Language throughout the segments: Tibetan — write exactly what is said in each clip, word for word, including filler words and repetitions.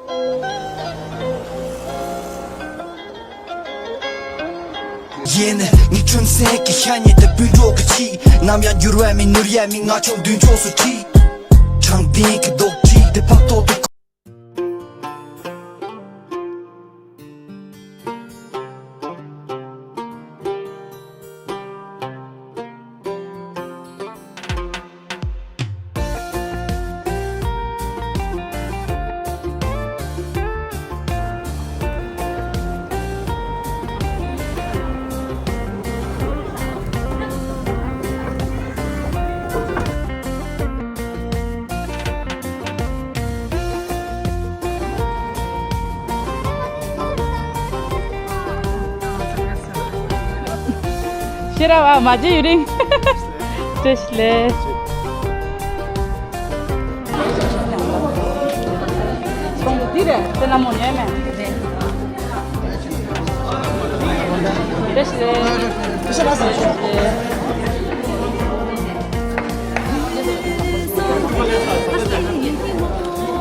ཡེ་ནས་ངའི་ཁྲོན་སེང་གི་ཤ་ཉེ་དེ་སྤུན་གྲོགས་ཀྱི་ཆེད། ནམ་ཡང་འགྱུར་བ་མེད་ནོར་ཡ་མེད། ང་ཆོག་མདུན་ཕྱོགས་སུ་ཁྲིད། དྲང་བདེན་གྱི་རྡོག་ཁྲིད་དེ་ཕག་ཐོག་ཏུ། ཤེས་རབ། ཨ་མ་བརྗེད་ཡུན་རིང་། བཀྲ་ཤིས་བདེ་ལེགས། གོང་དུ་འདི་རེད། དེ་ན་མོ་ཉོས་མེད། བཀྲ་ཤིས་བདེ་ལེགས།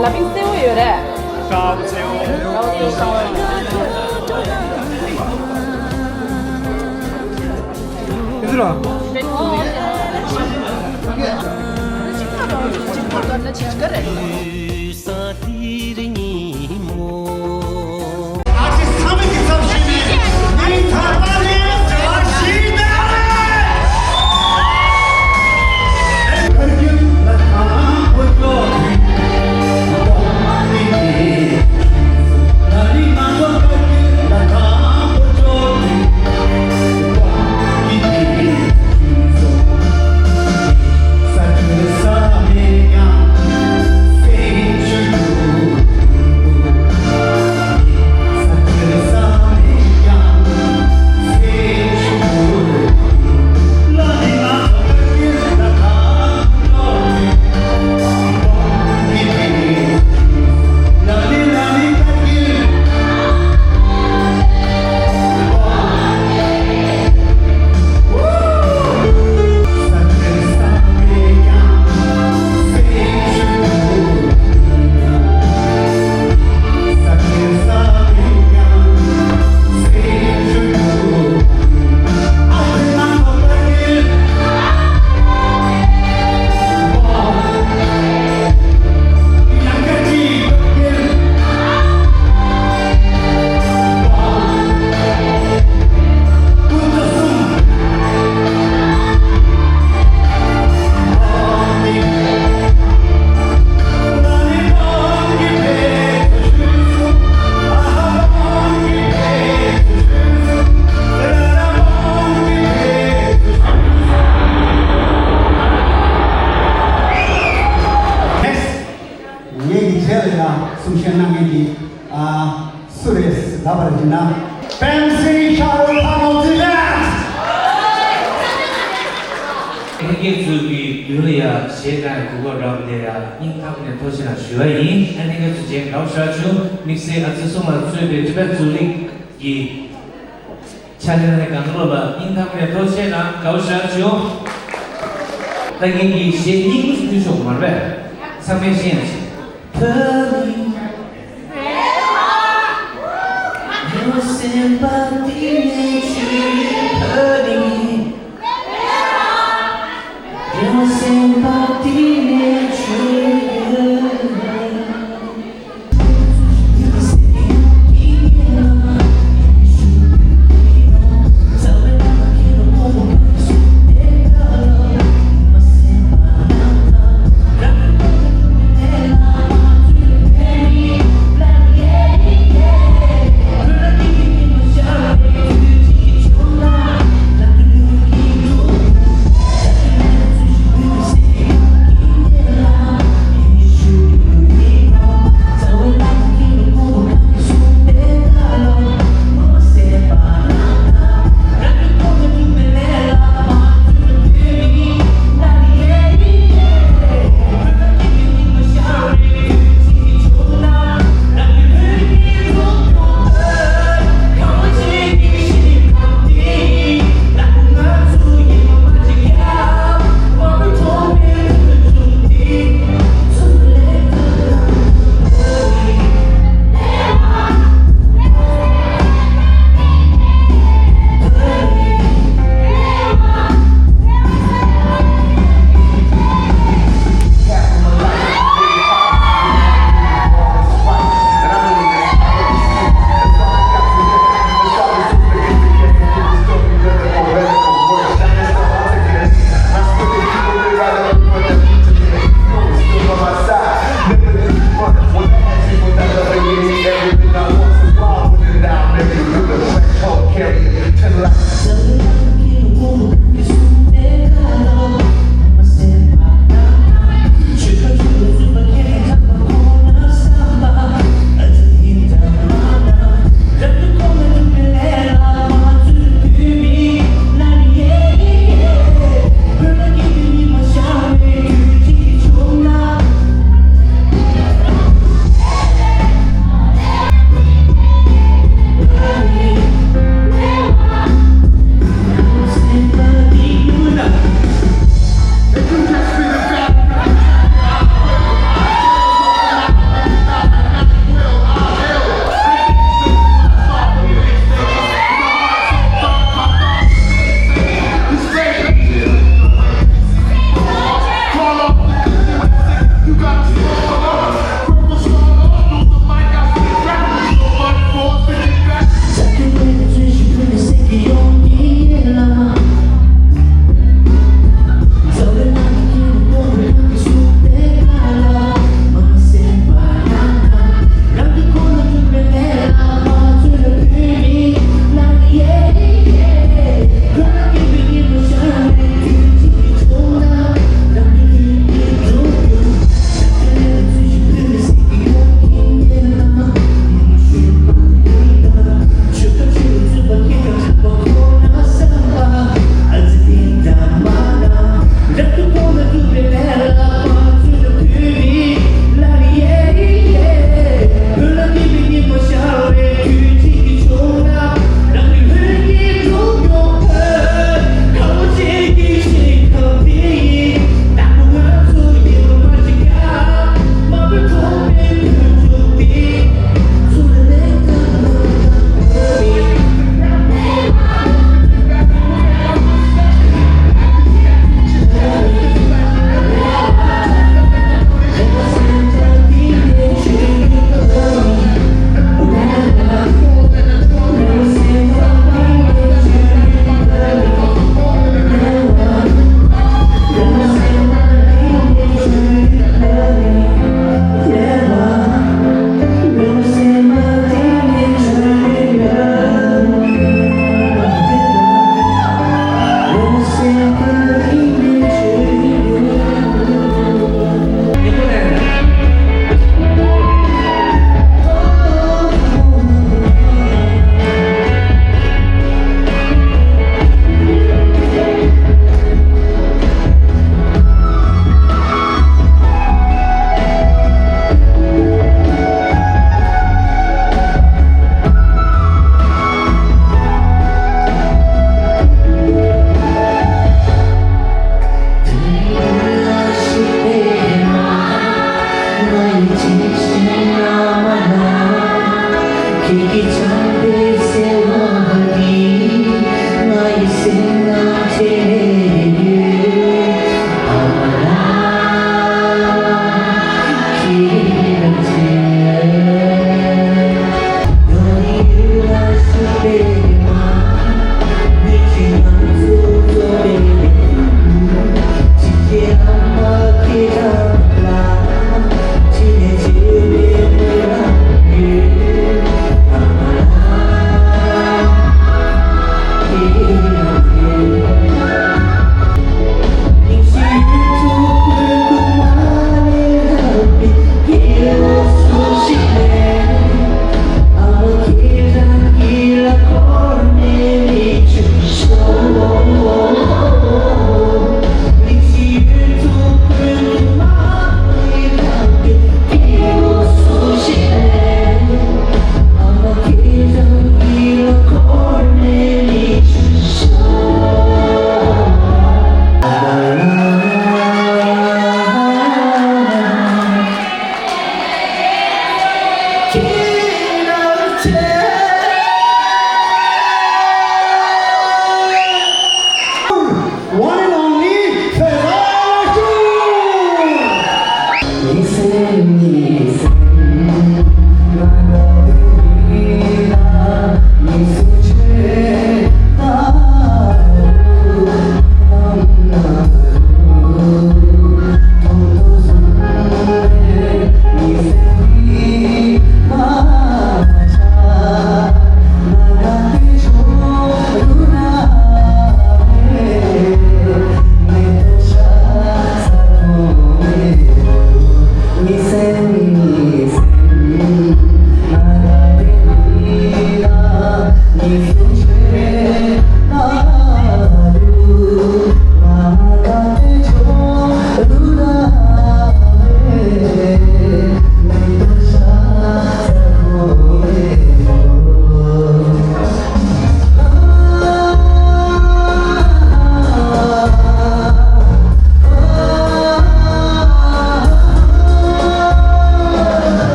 ལ་ཕིང་སེའུ་ཡོད་རེད། དཀར་པོ་སེའུ། དཀར་པོ་སེའུ་གང་བ། ཨེ་ཟེར་ར། ངེད་ཀྱི་གྲས་ལ་ཡང་གསུང་བཤད་གནང་མཁན་གྱི་ཨ། སུ་རེད་ལབ་པར་ཡིན་ན། པེན་སི་ཤ་རུ་ཁ་ནོ་ཛི་ལན། ལྷན་རྒྱས་ཚོའི་གི་མདུན་ལ་ཡ་གཞས་དང་གོ་སྐབས་རག་པ་དེ་ཡ་སྙིང་ཐག་པ་ནས་ཐུགས་རྗེ་གནང་ཞུ་བ་ཡིན། ཨ་ནི་ང་ཚོ་མཇལ་དགའ་པོ་ཞེ་དྲག་བྱུང་། དམིགས་བསལ་ཨ་ཙི་གསུང་ལ་གཙོས་པའི་ཊི་བེཊ་ཚོགས་རིགས་ཀྱི་ཕྱག་ལས་གནང་མཁན་སྒང་ལོག་ལ་སྙིང་ཐག་པ་ནས་ཐུགས་རྗེ་གནང་། དགའ་པོ་ཞེ་དྲག་བྱུང་། ད་ངེད་ཀྱི་གཞས་སྙིང་པོ་ཞིག་ཐོས་ཆོག་མ་རེད་པས། ཚང་མས་ཤེས་ཡ་ཞིག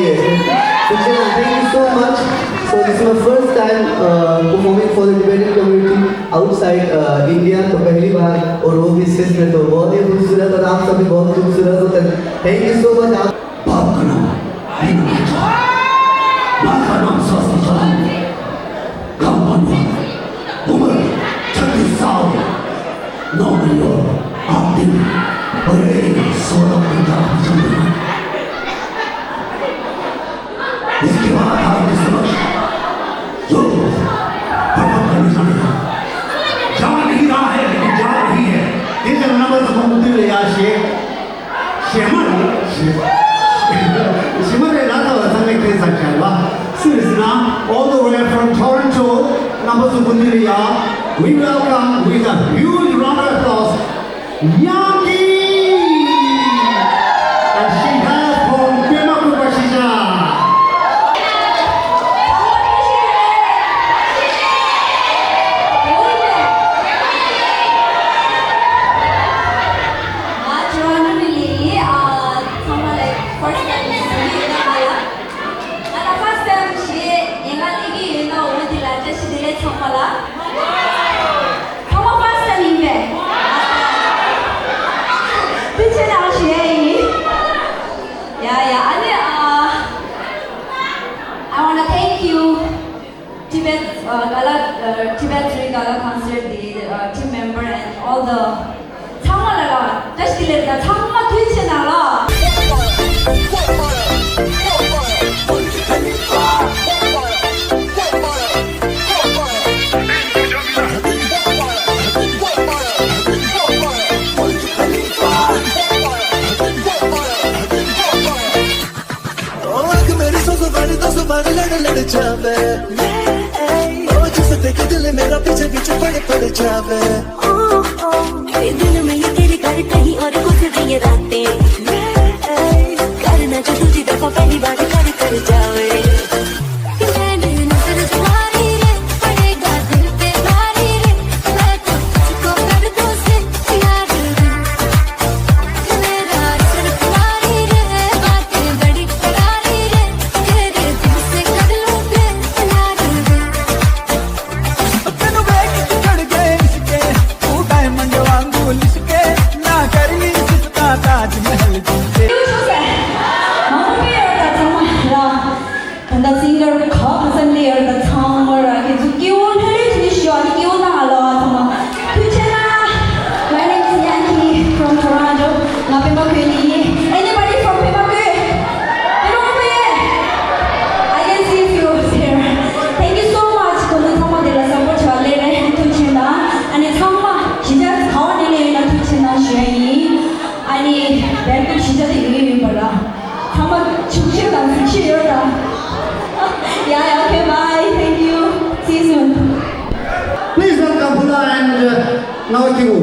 Suchena, thank you so much. So this is my first time uh, performing for the Tibetan community outside uh, India. तो पहली बार और वो भी स्टेज में, तो बहुत ही खूबसूरत और आप सभी बहुत खूबसूरत हो। Thank you so much. आप बाप का नाम मीनू महतो, माँ का नाम सासू खान, गाँव बनवा, उम्र छत्तीस साल, नौ महीनों, आठ दिन और एक सोलह घंटा जन्म। इसके बाद आपके समक्ष जो प्रकट करने जा रहा हूं, जा नहीं रहा है, लेकिन जा रही है। तेरे नंबर से कौन दिल ले यार शेर? शेमर? शेमर है ना, तो ऐसा नहीं कह सकता है, वाह। Seriously, now, all the way from Toronto, number two Kundiria, we welcome with a huge round of applause, Yangi! And she has from Pema Kupashisha. ཚང་མ་first time་ཡིན་པས། ཐུགས་རྗེ་གནང་ཞུ་ཡ་ཡིན། ཡ་ཡ། ཨ་ནི་ཨ། I wanna thank you Tibet uh, Gala uh, Tibet Three Gala Concert the uh, team member and all the ཚང་མ་ལ་ལ་བཀྲ་ཤིས་བདེ་ལེགས་དང་ཚང་མ་ཐུགས་རྗེ་གནང་ལ། आंख मेरी सो सो बारी दो सौ बार लड़ लड़ जावे। ओ जिसे देखे दिल मेरा पीछे पीछे पड़ पड़ जावे। ओ, ओ, ये दिल में ये तेरी कर कहीं और गुजरी ये रातें। करना जो दूजी दफा पहली बार कर कर जावे। मैंने नजर तुम्हारी रे, पड़ेगा दिल पे भारी रे। मैं तो तुझको कर दूं से प्यार रे। मेरा असर तुम्हारी रे, बातें बड़ी करारी रे। तेरे दिल से कर लूं प्यार रे। ਤੈਨੂੰ ਵੇਖ ਕੇ ਚੜ ਗਏ ਇਸ਼ਕੇ, ਤੂੰ ਡਾਇਮੰਡ ਵਾਂਗੂ ਲਿਸ਼ਕੇ, ਨਾ ਕਰਨੀ ਸਿਫਤਾਂ ਤਾਜ ਮਹਿਲ ਜਿੰਦੇ। ད་ལྟ་སིང་གར་ཁག་ཙམ་ལས་ཡོད་ད། ཚང་མ་ར་ཁྱེད་ཚོ་སྐྱིད་པོ་ལྷོད་ལྷོད་བྱེད་ཤོག་ཨ་ནི་སྐྱིད་པོ་གནང་ཨ་ལོ། ཨ་ཚང་མ་ཐུགས་རྗེ་གནང་། My name is Yanki from Toronto. ང་པད་མ་ཁུལ་ནས་ཡིན། Anybody from Pema Khui? Pema Khui? I can see few of here. Thank you so much. ཁོང་ཚོ་ཚང་མ་དེ་ལ་སཔོར་ཊི་བྱས་པ་ལས་རེད། ཐུགས་རྗེ་གནང་། ཨ་ནི་ཚང་མ་གཞིས་ཆགས་ག་བ་ནས་སླེབས་ཡོད་ན་ཐུགས་རྗེ་གནང་ཞུ་ཡ་ཡིན། ཨ་ནི་བལ་ཀོབ་གཞིས་ཆགས་དེ་ཡོད་ཡིན་པ་ར། ཚང་མ་ཕྱུག་ཤོས་དང་གཟིགས་ཤོས་ཡོད་ད། Yeah, yeah, okay, bye. Thank you. See you soon. Please welcome Bula and uh, Naokiwu.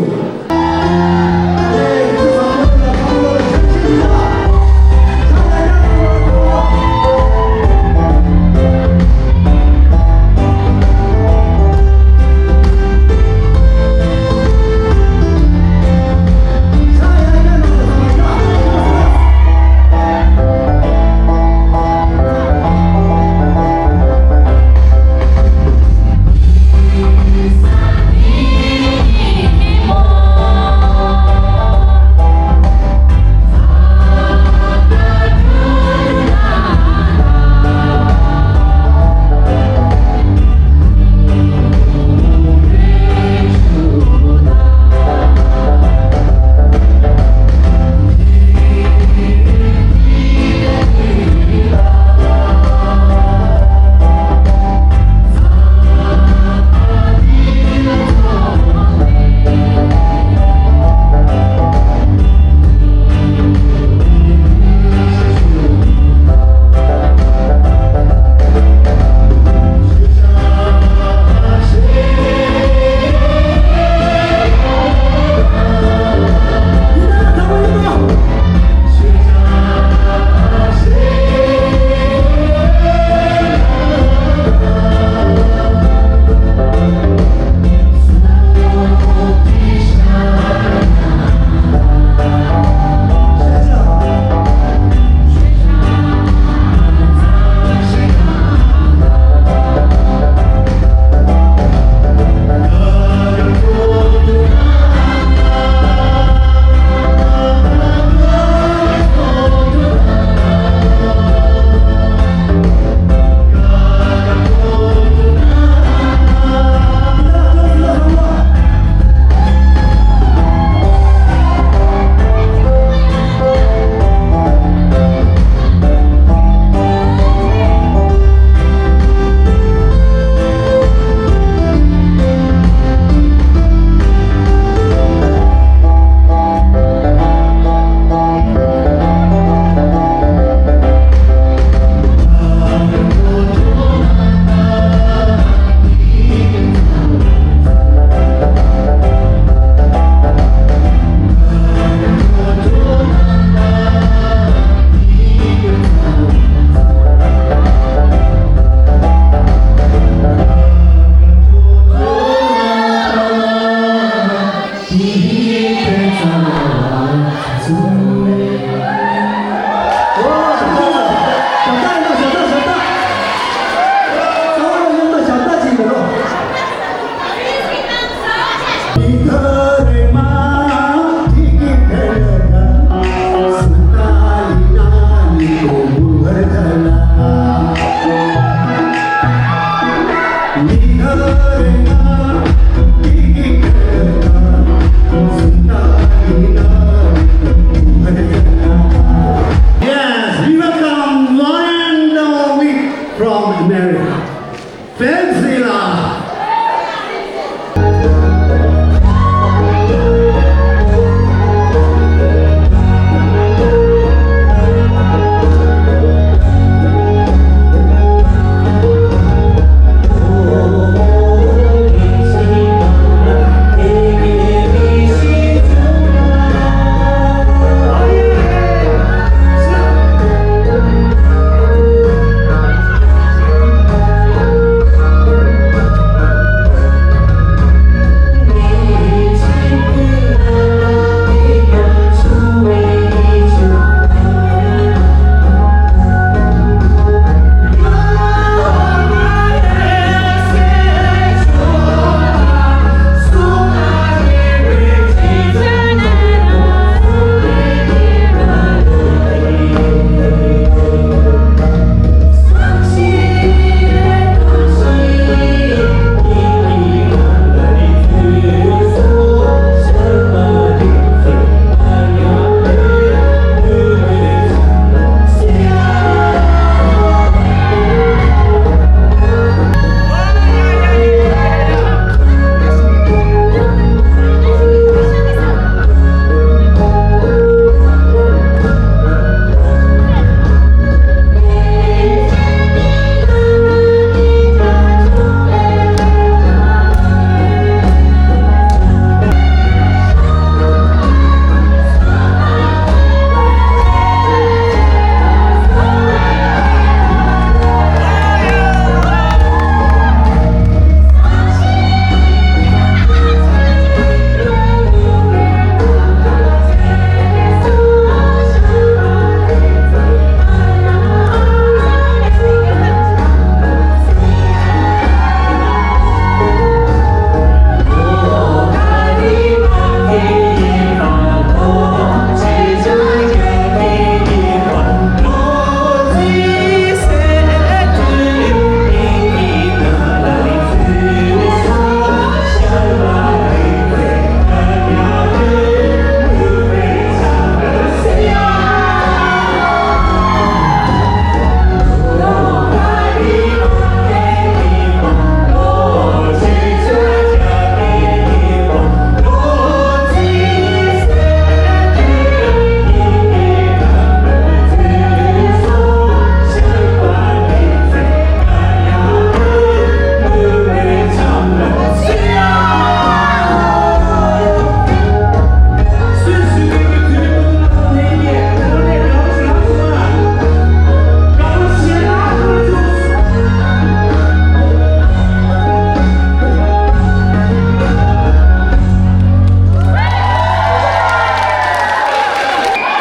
Yes, we welcome one and only from America, Fenzila.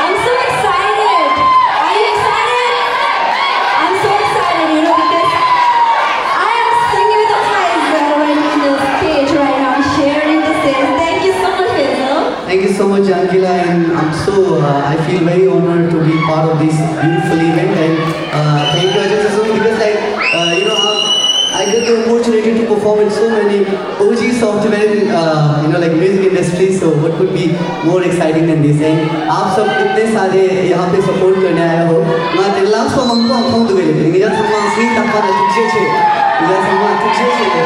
I'm so excited. Are you excited? I'm so excited, you know, because I am singing with the highest level right in the stage right now. I'm sharing the stage. Thank you so much, Hazel. Thank you so much, Angela, and I'm so, uh, I feel very honored to be part of this beautiful event. And uh, thank you, Ajay Sassoon, because, like, uh, you know, I, I get the opportunity to perform in so many O Gs of Tibetan, uh, you know, like, music industry. So what could be more exciting than this? And आप सब इतने सारे यहाँ पे सपोर्ट करने आए हो। ང་དེ་ལགས་སོ་མང་པོ་མཐོང་འདུག་གས། ངེད་ཅག་ཚང་མ་སྙིང་ཐག་པ་ནས་ཐུགས་རྗེ་ཆེ། ངེད་ཅག་ཚང་མ་ཐུགས་རྗེ་ཆེ།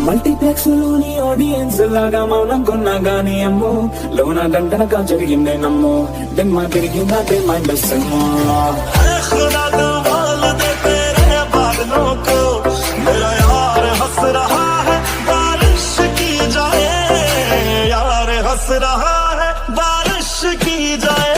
Multiplex Luni audience laga maunam kona gani ammo. Lona dandana ka jariginde nammo. Dimma dirigina de mai besmo. اے خدا کمال دے تیرے بادلوں کو، میرا یار ہنس رہا ہے، بارش کی جائے، یار ہنس رہا ہے، بارش کی جائے۔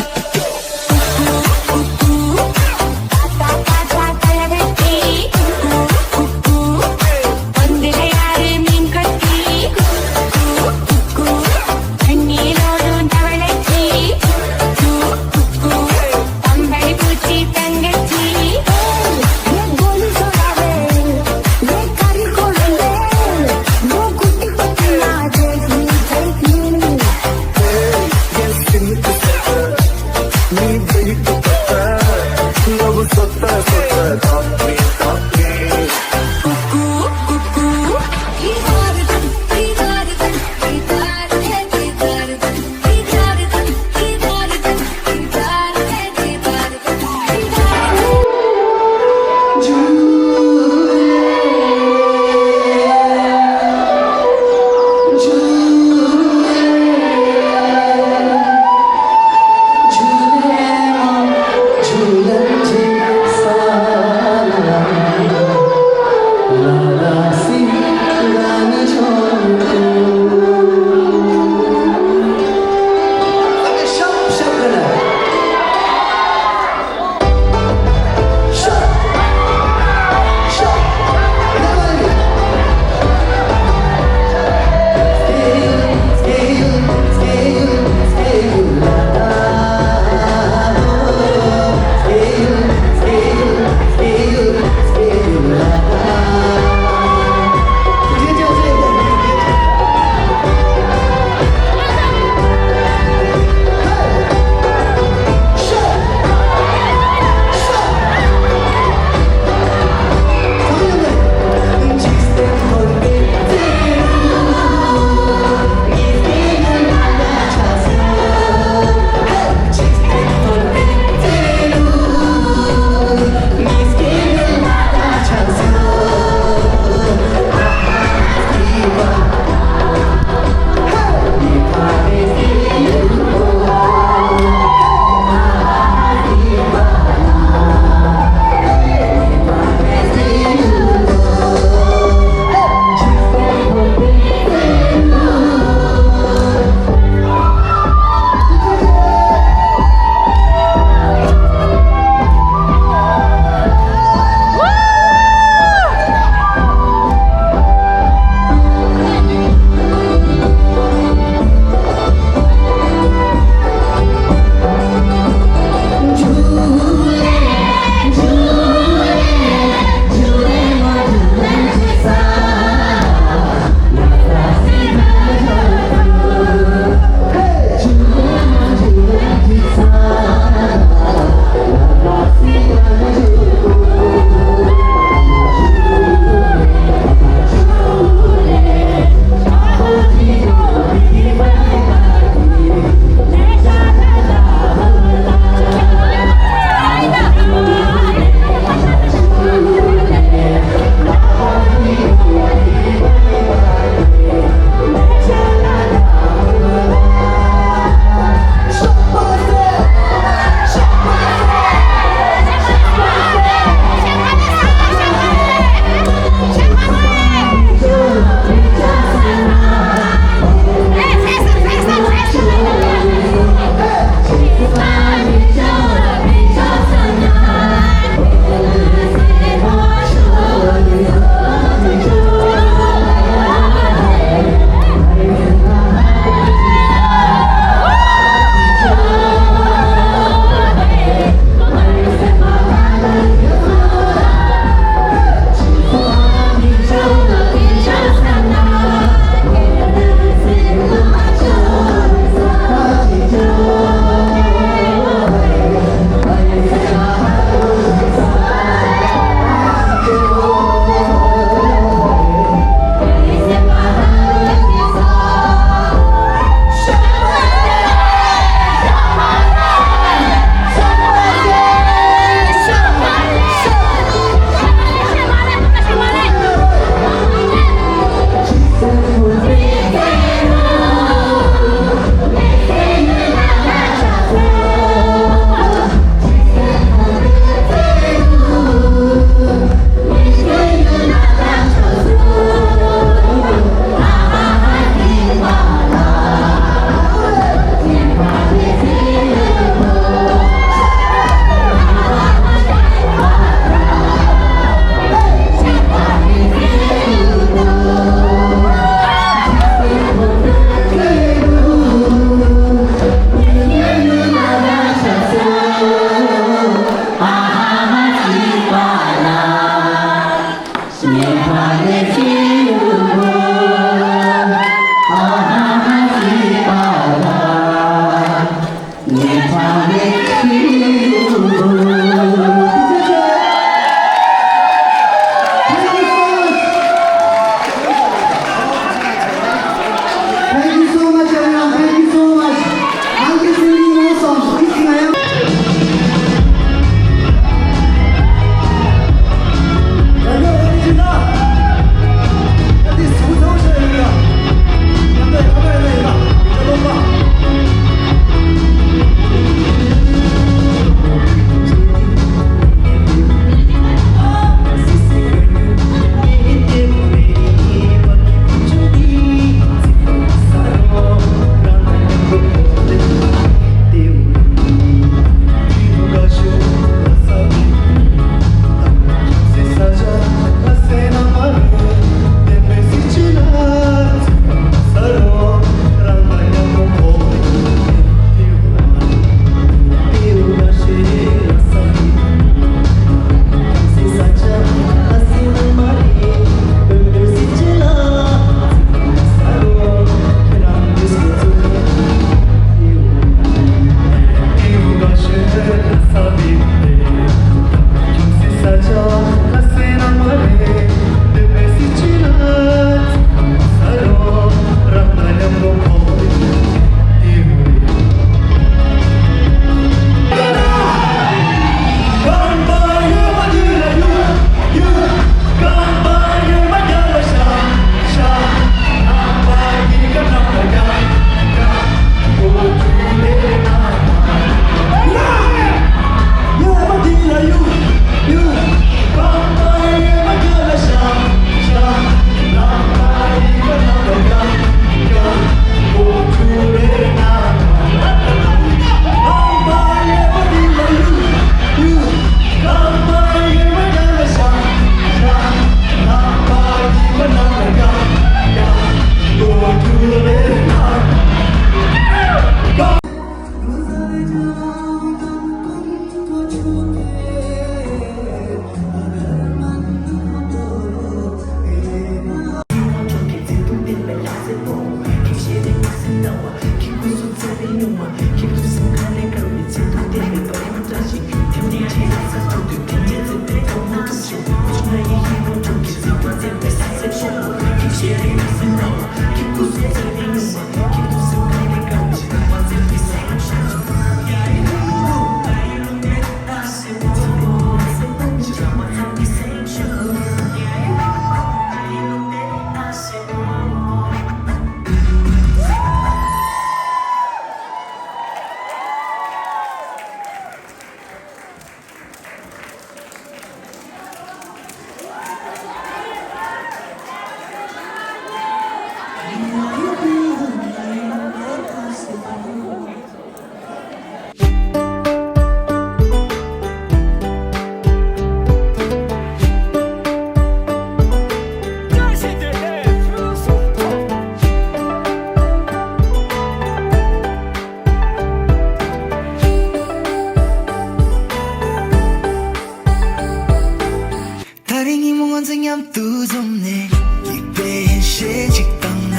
རེས་ཉིན་མོ་ང་ཚོ་མཉམ་དུ་འཛོམས་ནས། སྐྱིད་པའི་ཧེ་ཤེས་ཅིག་བཏང་ན།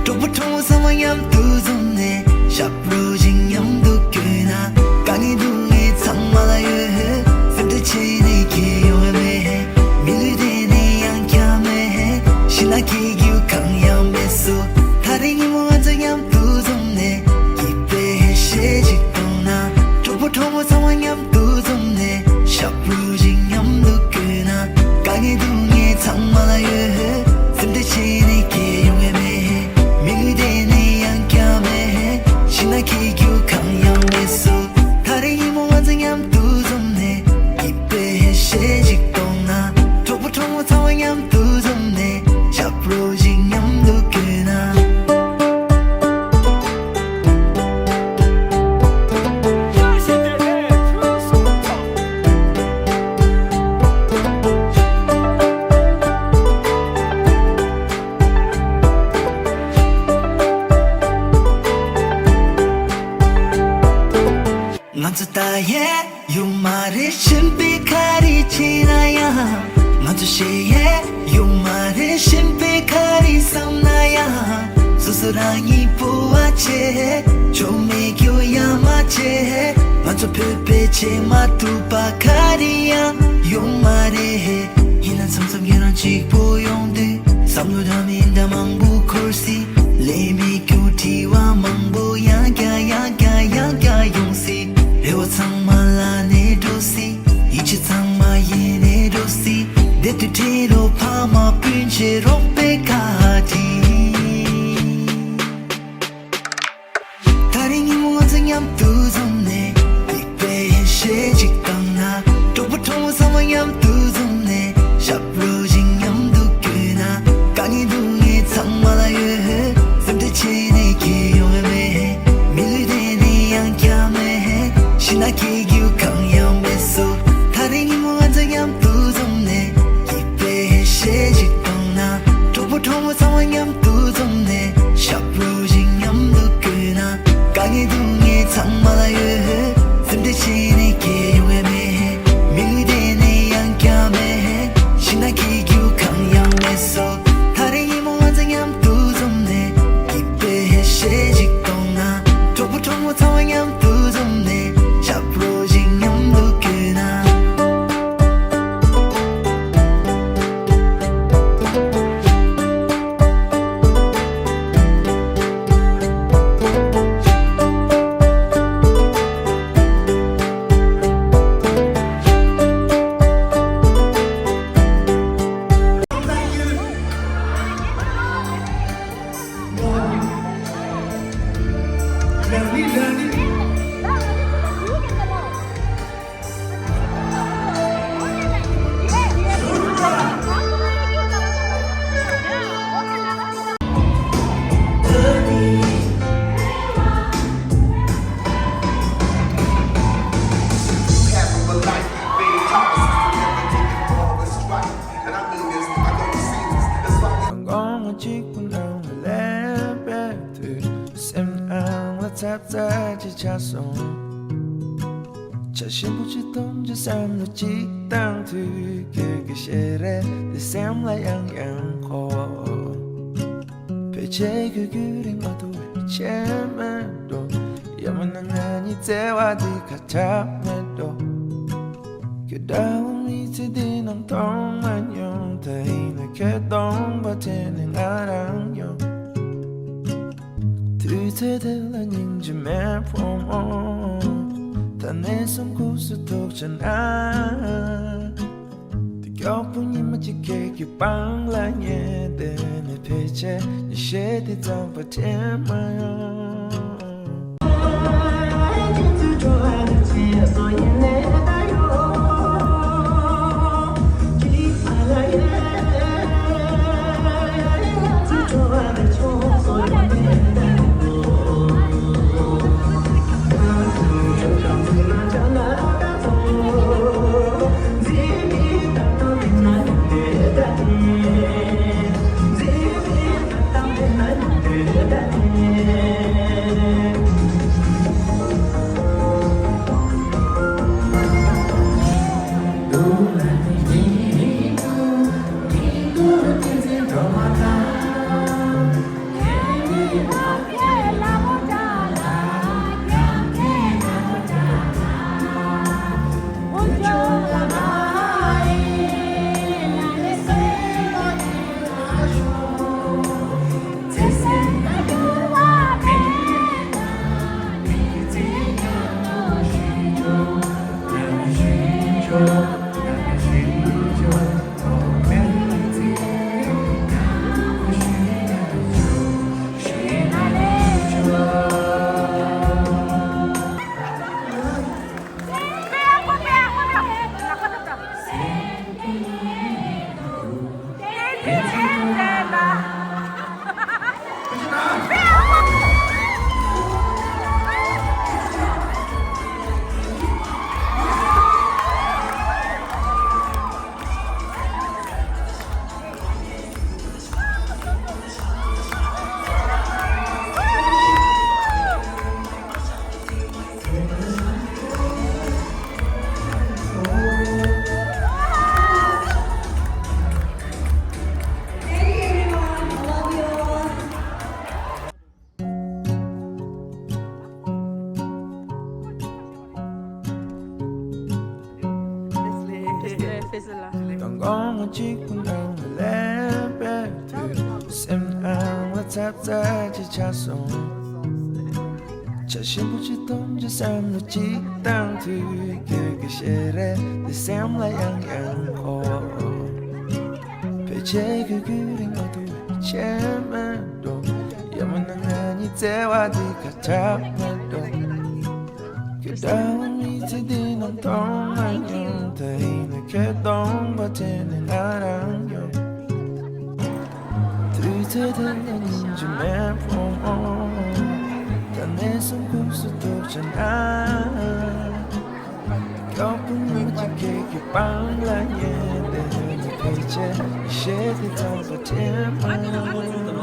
གྲོགས་པོ་གྲོགས་མོ་ཚང་མ་མཉམ་དུ་འཛོམས་ནས། ཞབས་བྲོ་ཞིག་མཉམ་དུ་བརྐྱངས་ན། དཀའ་ངལ་སྡུག་བསྔལ་ཚང་མ་ལ་ཡོད། སེམས་ཁྲལ་བྱས་ནས་ཁྱད་ཡོང་བ་མེད། མི་ལུས་བདེ་ནས་ཡང་བསྐྱར་མེད། ཤི་ན་སྐྱིད་རྒྱུ་གང་ཡང་མེད་སོ། ད་རེས་ཉིན་མོ་ང་ཚོ་མཉམ་དུ་འཛོམས་ནས། སྐྱིད་པའི་ཧེ་ཤེས་ཅིག་བཏང་ན། གྲོགས་པོ་གྲོགས་མོ་ཚང་མ་མཉམ་དུ་འཛོམས་ནས། ཞབས་བྲོ་ཞིག་མཉམ་དུ་བརྐྱངས་ན། དཀའ་ངལ་སྡུག་བསྔལ་ཚང་མ་ལ་ཡོད། སེམས་ཁྲལ་བྱས་ནས་ཁྱད་ཡོང་བ་མེད། མི་ལུས་བདེ་ནས་ཡང་བསྐྱར་མེད། ཤི་ན་སྐྱིད་རྒྱུ་གང་ཡང་མེད་སོ། ད་རེས་ཉིན་མོ་ང་ཚོ་མཉམ་དུ་འཛོམས་ནས། སྐྱིད་པའི་ཧེ་ཤེས་ཅིག་བཏང་ན། གྲོགས་པོ་གྲོགས་མོ་ཚང་མ་མཉམ་དུ་འཛོམས་ནས། ཞབས་བྲོ་ཞིག་མཉམ་དུ་བརྐྱངས་ན། ང་ཚོ་ད་ཡས་ཡོད་མ་རེད། གཞན་པས་ག་རེ་བྱས་ན་ཡང་། ང་ཚོ་ཞེ་ཡས་ཡོད་མ་རེད། གཞན་པས་ག་རེ་བསམ་ན་ཡང་། སོ་སོ་རང་ཉིད་སྤོབས་པ་བྱེད། ཆོ་མེད་རྒྱུ་ཡ་མ་བྱེད། ང་ཚོ་བོད་པས་བྱེད་མ་ཐུབ་པ་ག་རེ་ཡང་ཡོད་མ་རེད། ཡིན་ན་མཚམས་མཚམས་ཁྱེད་རང་གཅིག་པོ་ཡོང་དུས། བསམ་བློ་འདྲ་མི་འདྲ་མང་པོ་འཁོར་སྲིད། ལས་མེད་རྒྱུ་དྲི་བ་མང་པོ་ཡང་བསྐྱར་ཡང་བསྐྱར་ཡང་བསྐྱར་ཡོང་སྲིད། རེ་བ་ཚང་མ་ལ་ནས་འགྲོ་སྲིད། ཡིད་ཆེས་ཚང་མ་ཡེ་ནས་འགྲོ་སྲིད། བདེ་སྡུག་འཕྲད་རོགས། ཕ་མ་སྤུན་མཆེད་རོགས་པའི་བཀའ་དྲིན། ད་རེས་ཉིན་མོ་ང་ཚོ་མཉམ་དུ་འཛོམས་ནས། སྐྱིད་པའི་ཧེ་ཤེས་ཅིག་བཏང་ན། གྲོགས་པོ་གྲོགས་མོ་ཚང་མ་མཉམ་དུ་འཛོམས་ནས། ཞབས་བྲོ་ཞིག་མཉམ་དུ་བརྐྱངས་ན། དཀའ་ངལ་སྡུག་བསྔལ་ཚང་མ་ལ་ཡོད། སེམས་ཁྲལ་བྱས་ནས་ཁྱད་ཡོང་བ་མེད། མི་ལུས་བདེ་ནས་ཡང་བསྐྱར་མེད། ཤི་ན་སྐྱིད་རྒྱུ་གང་ཡང་མེད་སོ། ད་རེས་ཉིན་མོ་ང་ཚོ་མཉམ་དུ་འཛོམས་ནས། སྐྱིད་པའི་ཧེ་ཤེས་ཅིག་བཏང་ན། གྲོགས་པོ་གྲོགས་མོ་ཚང་མ་མཉམ་དུ་འཛོམས་ནས། ཞབས་བྲོ་ཞིག་མཉམ་དུ་བརྐྱངས་ན། དཀའ་ངལ་སྡུག་བསྔལ་ཚང་མ་ལ་ཡོད། སེམས་ཁྲལ་བྱས་ནས་ཁྱད་ཡོང་བ་མེད། མི་ལུས་བདེ་ནས་ཡང་བསྐྱར་མེད། ཤི་ན་སྐྱིད་རྒྱུ་གང་ཡང་མེད་སོ། ད་རེས་ཉིན་མོ་ང་ཚོ་མཉམ་དུ་འཛོམས་ནས། སྐྱིད་པའི་ཧེ་ཤེས་ཅིག་བཏང་ན། གྲོགས་པོ་གྲོགས་མོ་ཚང་མ་མཉམ་དུ་འཛོམས་ནས། ཞབས་བྲོ་ཞིག་མཉམ་དུ་བརྐྱངས་ན། གཅིག་པུ་ནང་ལ་སླེབས་པའི་དུས། སེམས་ནང་ལ་འཚབ་འཚབ་ཅིག་ཆགས་སོང་། བྱ་ཞིམ་པོ་ཅིག་འཐུང་རྒྱུ་བསམ་བློ་ཅིག་བཏང་དུས། ཁྱོད་ཀྱི་ཞལ་རས་དེ་སེམས་ལ་ཡང་ཡང་འཁོར། ཕལ་ཆེར་ཁྱོད་རྒྱུན་རིང་མ་ཐུབ་པའི་ཆད་མེད་འགྲོ། ཡང་མིན་ན་ང་གཉིས་བརྩེ་བ་འདི་ཁ་གྲག་མེད་འགྲོ། ཁྱོད་འདྲ་བོ་མི་ཚེ་འདི་ནང་མཐོང་མ་མྱོང་། ད་ཡིན་ན་ཁྱོད་སྟོང་པ་དྲན་ནས་ང་རང་ཡོང་། དུས་ཚོད་དེ་ལ་སྙིང་རྗེ་མེད་བུ་མོ། ད་ནས་བཟུང་ཁུག་སུ་ཐུག་ཆ་ན། དེ་མགྱོགས་པོ་ཉི་མ་གཅིག་ཁྱེད་ཀྱི་པང་ལ་ཉལ་བསྡད་ནས། ཕལ་ཆེར་ཉི་ཤེལ་དེ་རྩམ་པ་དྲན་མ་ཡོང་། ལས་ཕེ་སི་ལ། མདང་དགོང་མོ་གཅིག་པུ་ནང་ལ་ལས་པའི་དུས། སེམས་ནང་ལ་ཚབ་ཚ་ཅིག་ཆགས་སོང་། ཆ་ཞིམ་པོ་ཅིག་འཐུང་བྱས་བསམ་བློ་ཅིག་བཏང་དུས། ཁྱོད་ཀྱི་ཞལ་རས་འདི་སེམས་ལ་ཡང་ཡང་འཁོར། ཕལ་ཆེར་ཁྱོད་ཁྱོད་རིག་མ་ཐུབ་པའི་ཆེ་མེད་འགྲོ། ཡང་མིན་ན་ང་གཉིས་བརྩེ་བ་འདི་ཁ་ཁྲག་མེད་འགྲོ། ཁྱོད་འདྲ་བོ་མི་ཚེ་འདི་ནང་མཐོང་མ་མྱོང་། ད་ཡིན་ན་ཁྱོད་སྟོང་པ་དྲན་ནས་ང་རང་ཡོང་། དུས་ཚོད་དེ་ལ་སྙིང་རྗེ་མེད་ཕོ་མོ། ད་ནས་བཟུང་ཁུག་སུ་ཐུག་བྱས་ན། མགྱོགས་པོ་ངུ་ཅིག་ཁྱེད་ཀྱི་པང་ལ་ཉལ་བསྡད། ཕལ་ཆེར་ཞེ་དེ་ཙམ་པ་དྲན་མ་མྱོང་།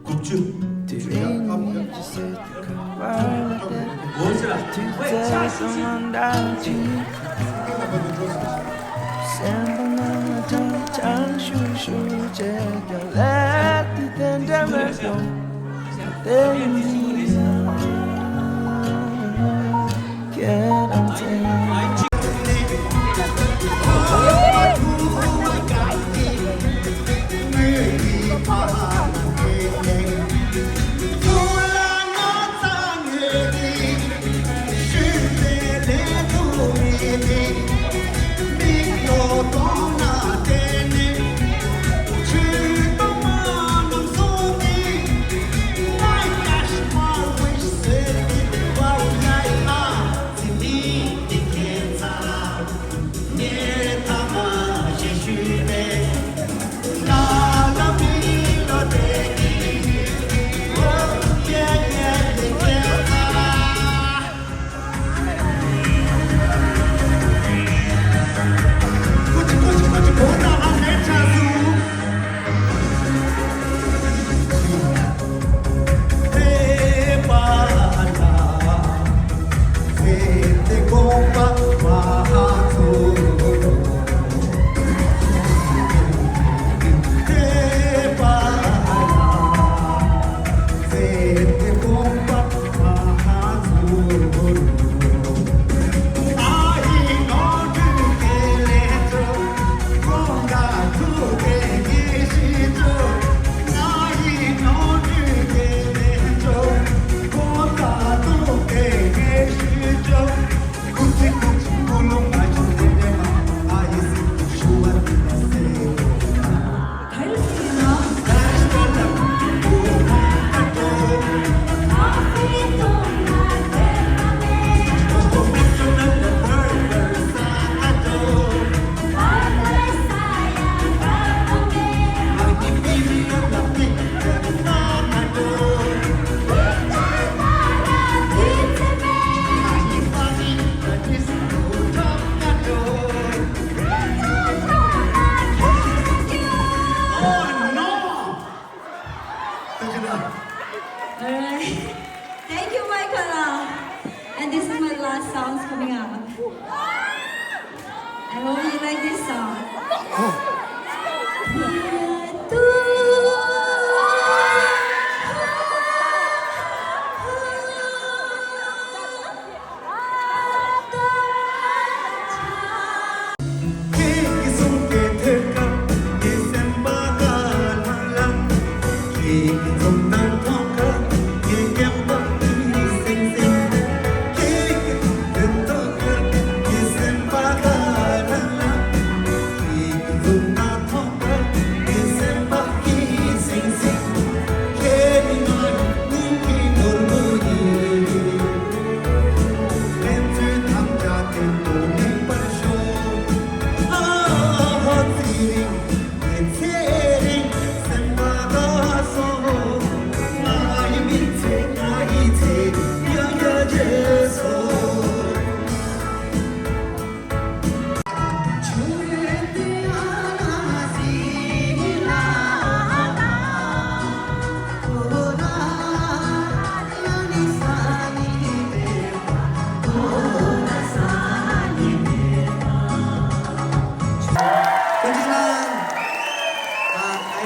དགུ་བཅུ། དེ་རིང་ཉིད་ཀྱི་ཟེར་དུས་ཁ་པར་ལ་བལྟས། དུས་ཚོད་སོང་མ་འདྲ་ཅིག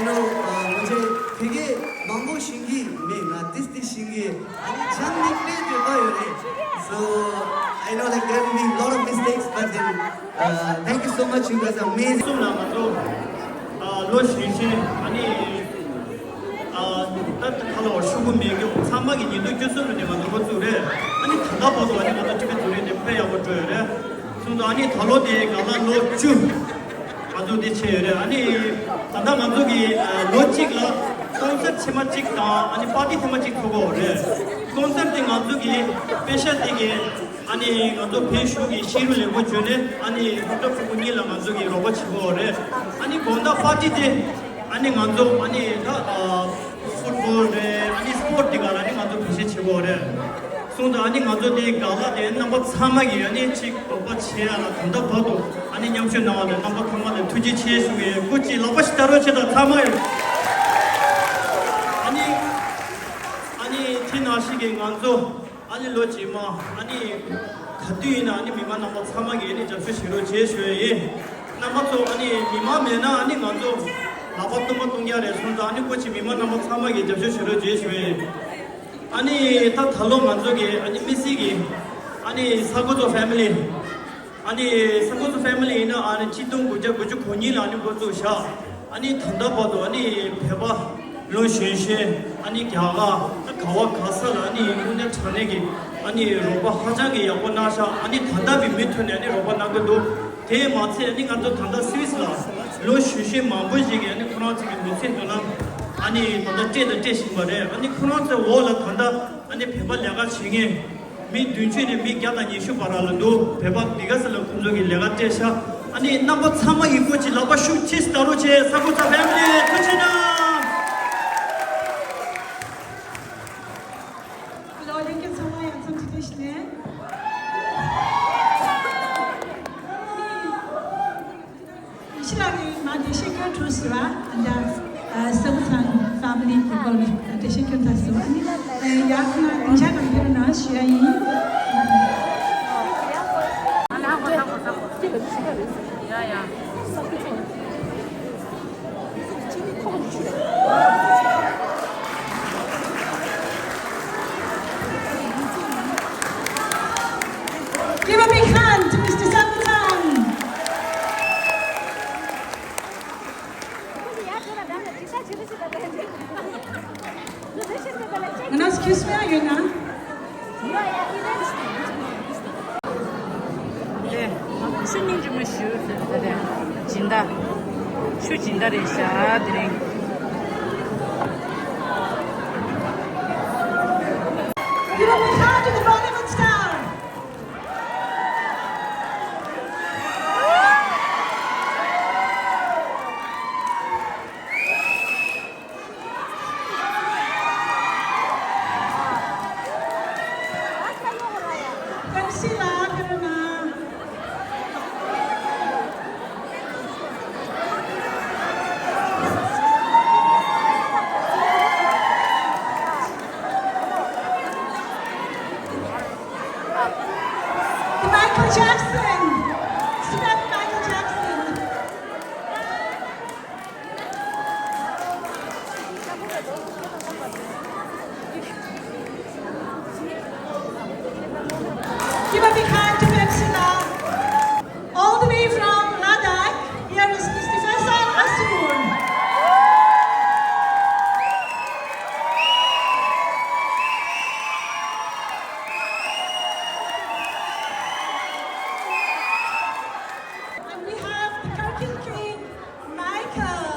You know, uh, मुझे ཕ་གི་མང་པོ་ཤེས་ཀྱི་མེད། ང་ཏིས་ཏིས་ཤེས་ཀྱི། ཨ་ནི་སྦྱང་ནི་དཔེ་འདོད་པ་ཡོད་རེད། So I know, like, there will be a lot of mistakes, but then, uh, thank you so much, you guys are amazing. གསུམ་ལ་ང་ཚོ་ཨ་ལོ་གཞོན་ཤོས་ཨ་ནི་ཨ་ད་ཁ་ལོ་ཤུ་གུ་མེད་རྒྱུ་ཚང་མ་གི་ཉིས་སྟོང་བཅུ་གསུམ་ལོ་ནས་ང་ཚོ་འགོ་བཙུགས་རེད། ཨ་ནི་ད་ལྟ་བར་དུ་ཨ་ནི་ང་ཚོ་ཊི་བི་ཛུ་རི་དེ་དཔེ་ཡག་པོ་འགྲོ་ཡོད་རེད། སོང་ཙང་ཨ་ནི་ད་ལོ་དེ་ག་ལ་ལོ་བཅུ་ང་ཚོ་དེ་བྱས་ཡོད་རེད། ཨ་ནི་ད་ལྟ་ང་ཚོ་གི་ཨ་ལོ་གཅིག་ལ་ཀོན་སར་ཊི་ཐེངས་མ་གཅིག་དང་ཨ་ནི་པར་ཊི་ཐེངས་མ་གཅིག་ཚོགས་ཀྱི་ཡོད་རེད། ཀོན་སར་ཊི་དེ་ང་ཚོ་གི་པེ་ཤ་དེ་གི་ཨ་ནི་ང་ཚོ་བོད་གཞུང་གི་ཤེས་རིག་ལས་ཁུངས་བརྒྱུད་ནས་ཨ་ནི་སློབ་གྲྭ་ཕྲུ་གུ་གཉིས་ལ་ང་ཚོ་གི་རོགས་པ་བྱེད་ཀྱི་ཡོད་རེད། ཨ་ནི་དགོང་དག་པར་ཊི་དེ་ཨ་ནི་ང་ཚོ་ཨ་ནི་ད་ཨ་ཕུཊ་བོལ་རེད། ཨ་ནི་སི་པོར་ཊི་དེ་ག་ལ་ཨ་ནི་ང་ཚོ་བེད་སྤྱོད་བྱེད་ཀྱི་ཡོད་རེད། སོང་ཙང་ཨ་ནི་ང་ཚོ་དེ་ག་ལ་དེ་རྣམ་པ་ཚང་མ་གིས་ཨ་ནི་ཅིག་རོགས་པ་བྱེད་ཡ་ལ་ད་ལྟ་བར་དུ་ཨ་ནི་མཉམ་ཞུགས་གནང་བ་ལ་རྣམ་པ་ཚང་མ་ལ་ཐུགས་རྗེ་ཆེ་ཞུ་གི་ཡོད། སྐུ་མཁྱེན། ལག་པ་ཞིག་བརྡབ་རོགས་བྱེད་དང་། ཚང་མ་ཡོད། ཨ་ནི་ཨ་ནི་དེ་ནང་བཞིན་གྱི་ང་ཚོ་ཨ་ནི་ལོ་རྗེས་མ་ཨ་ནི་ག་དུས་ཡིན་ན་ཨ་ནི་མི་མང་རྣམ་པ་ཚང་མ་གིས་ཨ་ནི་རྒྱབ་སྐྱོར་བྱེད་རོགས་བྱེད་ཞུ་ཡ་ཡིན། རྣམ་པ་ཚོ་ཨ་ནི་མི་མང་མེད་ན་ཨ་ནི་ང་ཚོ་ལག་པ་སྟོང་པ་སྟོང་རྐྱང་རེད། སོང་ཙང་ཨ་ནི་སྐུ་མཁྱེན་མི་མང་རྣམ་པ་ཚང་མ་གིས་རྒྱབ་སྐྱོར་བྱེད་རོགས་བྱེད་ཞུ་ཡ་ཡིན། ཨ་ནི་ད་ད་ལོ་ང་ཚོ་གི་ཨ་ནི་དམིགས་བསལ་གྱི་ཨ་ནི་ས་ཁོ་ཚོ་ཕེ་མི་ལི། ཨ་ནི་ས་ཁོ་ཚོ་ཕེ་མི་ལི་ཡིན་ན་ཨ་ནི་ཆིག་སྟོང་དགུ་བརྒྱ་དགུ་བཅུ་གོ་གཉིས་ལ་ཨ་ནི་འགོ་བཙུགས་བཞག་ཨ་ནི་ད་ལྟ་བར་དུ་ཨ་ནི་བོད་པ་ལོ་གཞོན་གཞོན་ཨ་ནི་རྒྱ་གར་ད་ག་བ་ག་ས་ལ་ཨ་ནི་དངོས་གནས་དྲང་གནས་ཀྱི་ཨ་ནི་རོགས་པ་ཧ་ཅང་གི་ཡག་པོ་གནང་ཤག་ཨ་ནི་ད་ལྟ་བའི་མུ་མཐུད་ནས་ཨ་ནི་རོགས་པ་གནང་གི་འདུག་དེས་མ་ཚད་ཨ་ནི་ང་ཚོ་ད་ལྟ་སུད་སི་ལ་ལོ་གཞོན་གཞོན་མང་པོ་ཞིག་གིས་ཨ་ནི་ཁོ་རང་ཚོ་གི་མི་ཚེ་མདུན་ལམ་ཨ་ནི་ད་ལྟ་སྤྲད་དང་སྤྲད་བཞིན་པ་རེད། ཨ་ནི་ཁོ་རང་ཚོའི་འོག་ལ་ད་ལྟ་ཨ་ནི་བོད་པ་ལས་ཀ་བྱེད་མཁན་མི་བདུན་ཅུ་ནས་མི་བརྒྱ་དང་ཉི་ཤུ་བར་ལ་འདུག་བོད་པ་འདི་ག་ས་ལ་ཁོང་ཚོ་གི་ལས་ཀ་སྤྲད་ཤག་ཨ་ནི་རྣམ་པ་ཚང་མ་ཡི་སྐུ་མཁྱེན་ལག་པ་ཤུགས་ཆེ་བརྡབ་རོགས་བྱེད། ས་ཁོ་ཚོ་ཕེ་མི་ལི་ཐུགས་རྗེ་གནང་། ལོ་ལྷན་རྒྱས་ཚང་མ་ཡང་འཚམས་འདྲི་བཀྲ་ཤིས་བདེ་ལེགས། ཕྱི་ལ་ནི་མ་བདེ་ཤེས་སྐྱོན་གྲོས་སུ་ར་ཨ་ད་ཨ་སེམས་ཚང་ཕེ་མི་ལི་གི་སྐོར་ལ་བདེ་ཤེས་སྐྱོན་ཐག་སུ་ཨ་ནི་ཡག་ན་དེང་ཞག་གང་ཐེར་ན་ཞུ་ཡ་ཡིན། Give a big hand to Mister Sakutan. Ngana excuse me, are you na? ལས། ཆུ་སྙིང་རྗེ་མོ་ཞུ་ཟེར་ཏེ་རེད། སྦྱིན་བདག་ཆུ་སྦྱིན་བདག་རེད་ཤག་དེ་རིང་། Give a big hand to the Bollywood star. Michael Jackson. Student Michael Jackson. Give a big hand to Pepsi now. All the way from Ladakh, here is Mister Faisal Asur. And we have the Karkin King, Michael.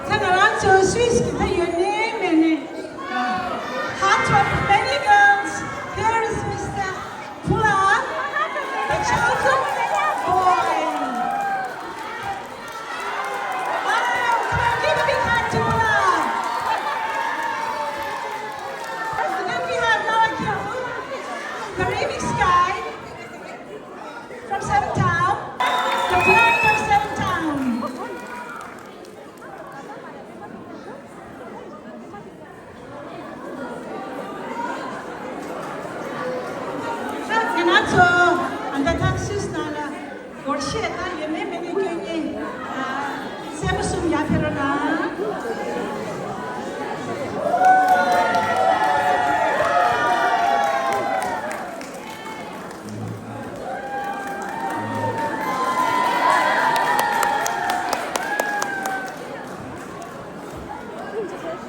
ད་ང་རང་ཚོ་སུད་སི་གི་ད་ཡོད་ནའི་མེད་ནའི། Heart of many girls, here is Mister Pula, the chosen boy. Wow, come on, give a big hand to Pula. And then we have Noah Kill, the remix guy from Seven Town, the bride of Seven Town.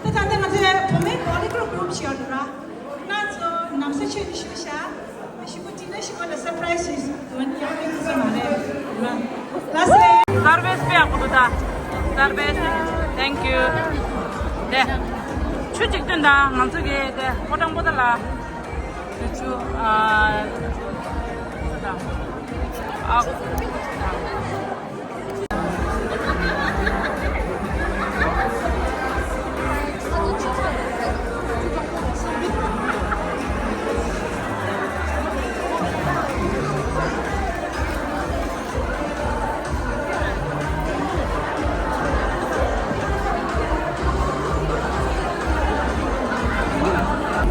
ད་ད་ལྟ་ང་ཚོའི་བུ་མོའི་བོ་ལི་གྷོ་རུབ་ཞིག་ཡོད་རེད་ར། ང་ཚོ་ནམ་ས་ཆོས་ནས་ཞུ་ཤག་ཞུ་གོ་དྲི་ན་ཞུ་གོ་ལ་སར་པ་རའི་སི་ཡོད་ཡོད་མི་ཐུབ་ས་མ་རེད་ར། ལགས་སེ། སར་བིས་དཔེ་ཡག་པོ་འདུག་ད། སར་བིས། Thank you། དེ། ཆུ་གཅིག་བཏོན་དང་ང་ཚོ་གི་དེ་ཕོ་བྲང་པོ་ཏ་ལ། ཆུ་ཨ། ཨ།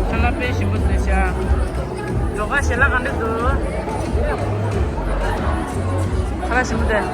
ཁ་ལག་དཔེ་ཞིམ་པོ་བཟོས་ཤག་ཇོ་ཁ་ཞལ་ལག་ག་འདྲ་འདུག་ཁ་ལག་ཞིམ་པོ་འདུག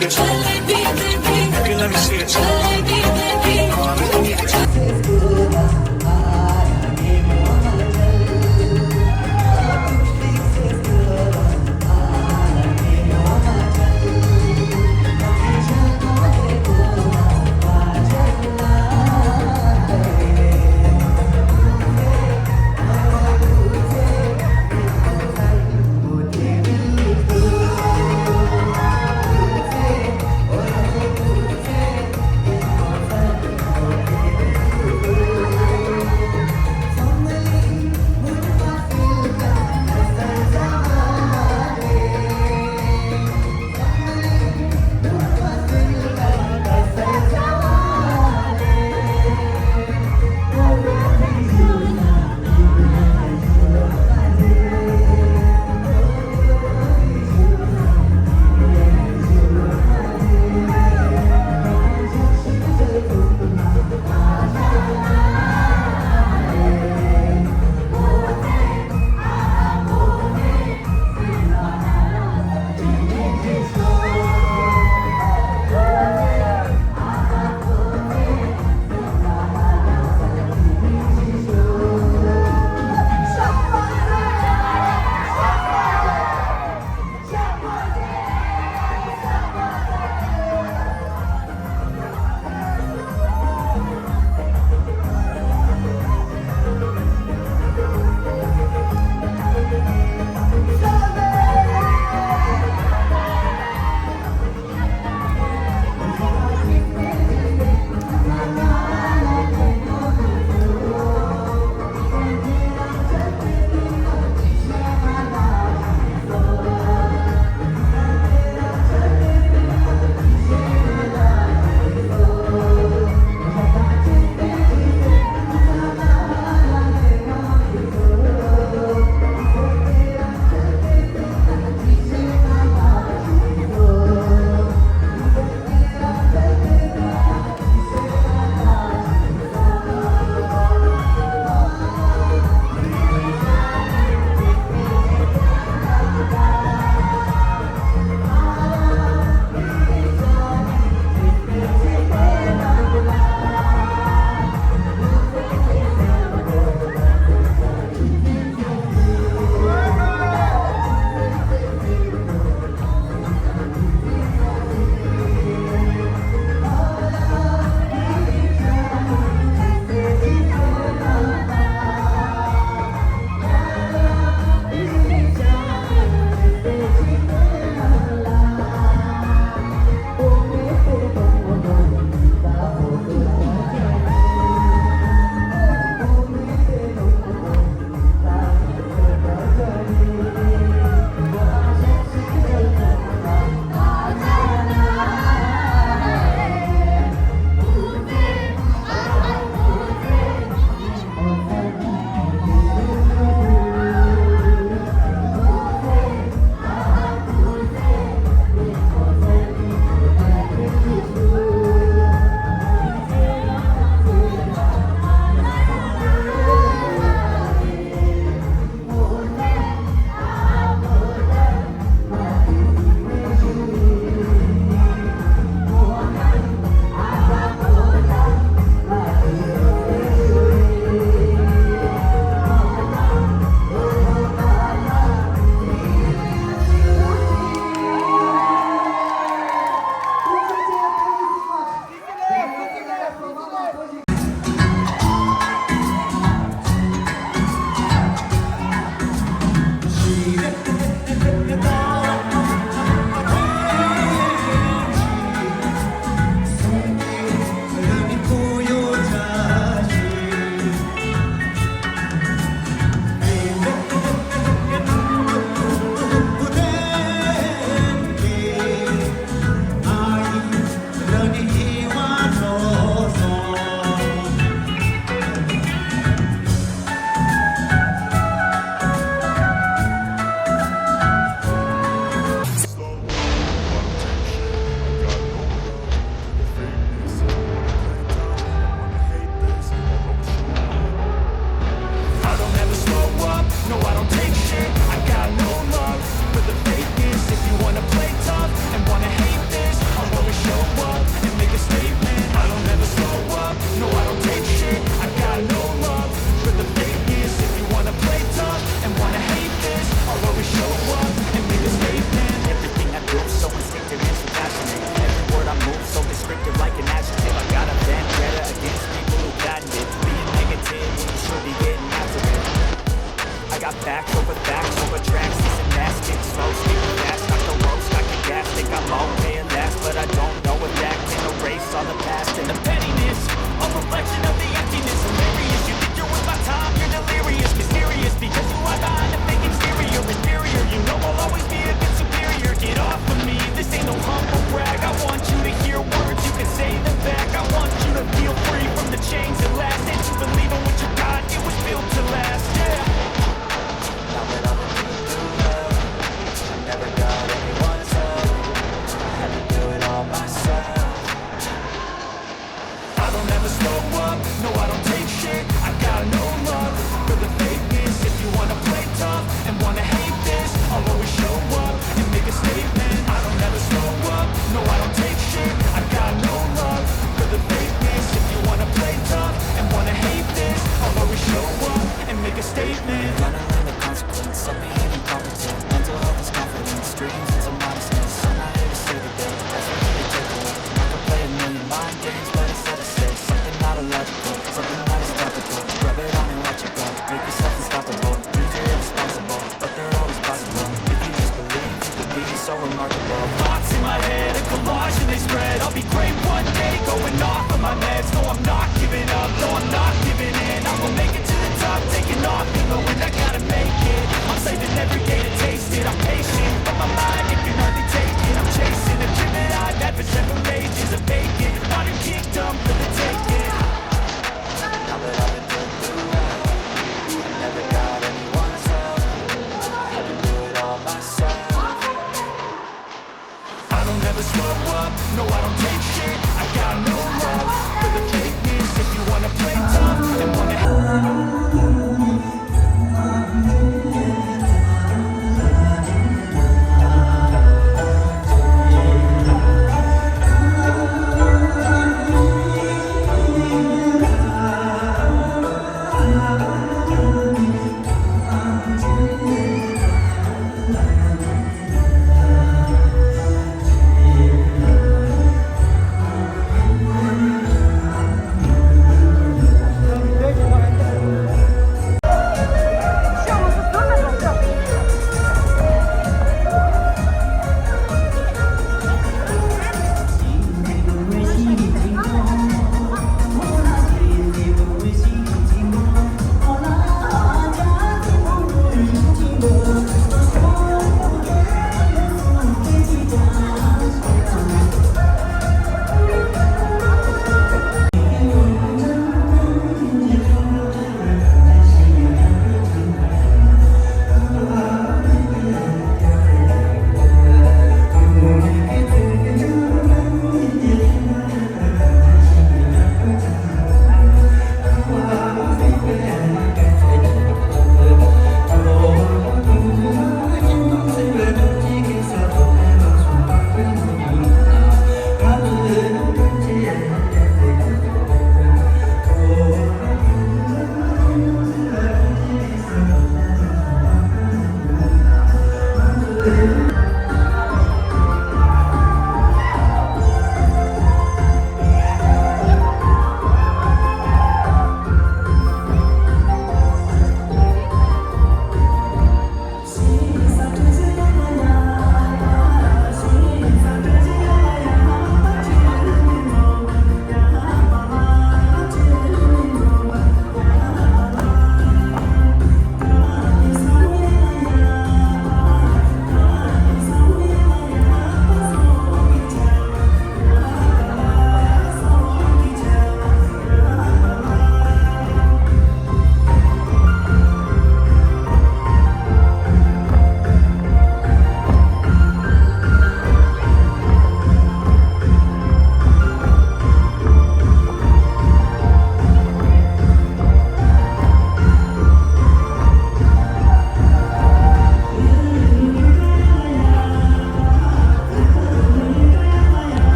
Let me see it. Let's slow up, no, I don't take shit. I got no love for the fakeness. If you wanna play tough and wanna